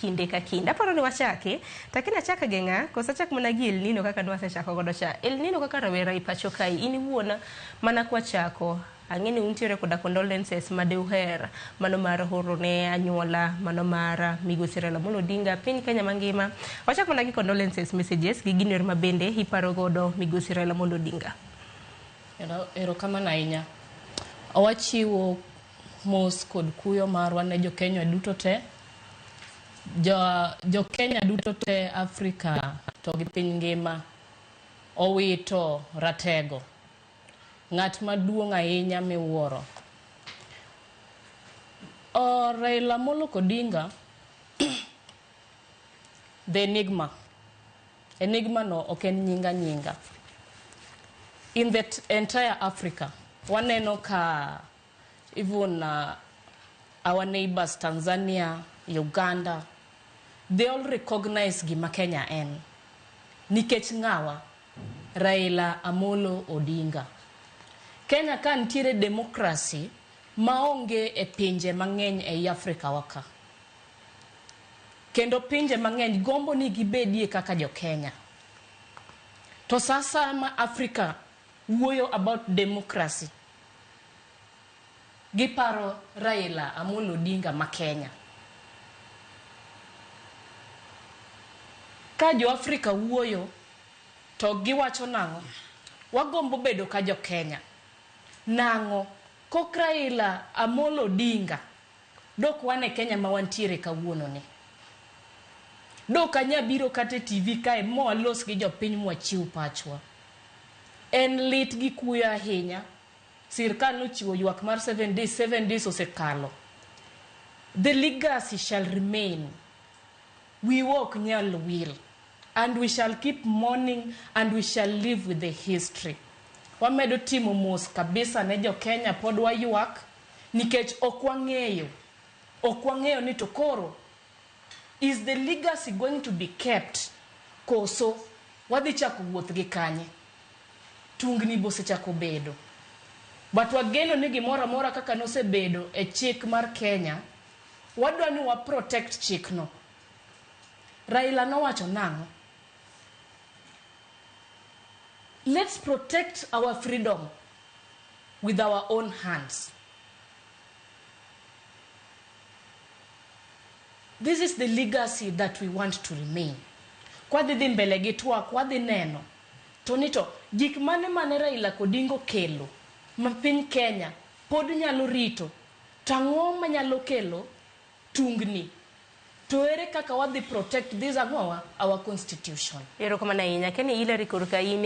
Kinde ka kinde. Aparo ni wachaki, to akia ni achak gi ng'a, koso achak mana gi El Nino kaka nwasechako godo cha. El Nino kaka rawera e pacho kae, in iwuon mana kwachako, ang'e ni untiere koda condolences ma de uher, mano mar oro ne anyuola, mano mar Migosi Raila Amolo Odinga, piny Kenya mangima. Wachak mana gi condolences messages gi gino ero ma bende iparo godo Migosi Raila Amolo Odinga. Erokamano ahinya. Wachiwo mos kod kuyo marwa ne jo Kenya duto te. Jo Kenya duto te Afrika to gi piny ngima owito ratego. Ng'at maduong' ahinya miwuoro. Raila Amolo Odinga the enigma. Enigma no ok en nying anyinga. In the entire Africa, waneno ka even our neighbors Tanzania, Uganda, they all recognize gima Kenya en. Nikech ng'awa? Raila Amolo Odinga. Kenya ka nitiere democracy maonge e pinje mang'eny ei Africa wa ka. Kendo pinje mang'eny gombo ni gibedie kaka jo Kenya. To sa asaya ma Africa wuoyo about democracy, giparo Raila Amolo Odinga ma Kenya. Ka jo Africa wuoyo to giwacho nang'o? Wagombo bedo ka jo Kenya. Nang'o? Kok Raila Amolo Odinga dok wan e Kenya ma wantiere kawuono ni. Dok anya biro kata e TV kae ma walos gi jopiny mwachiw pachwa. En lit gi kuyo ahinya. Sirkal nochiwo ywak mar 7 days, 7 days osekalo. The legacy shall remain. Wiwa ok nyal wil. And we shall keep mourning and we shall live with the history. Wamedo timo mos kabisa ne jo Kenya pod waywak nikech ok wang'eyo. Ok wang'eyo ni to koro is the legacy going to be kept koso wadhi chako wuoth gi kanye? Tungni be osechako bedo. But wageno ni gimoro amora kaka nosebedo e chik mar Kenya, wadwa ni wa protect chikno. Raila nowacho nang'o? Let's protect our freedom with our own hands. This is the legacy that we want to remain. Kwadhi dhi mbele gi twak, wadhi neno to ni to gik mane mane Raila Odinga okelo ma piny Kenya pod nyalo rito to ang'o manyalo kelo tungni to ere kaka wadhi protect this ang'owa our constitution. Erokamano ahinya. Kenny Hillary korka in.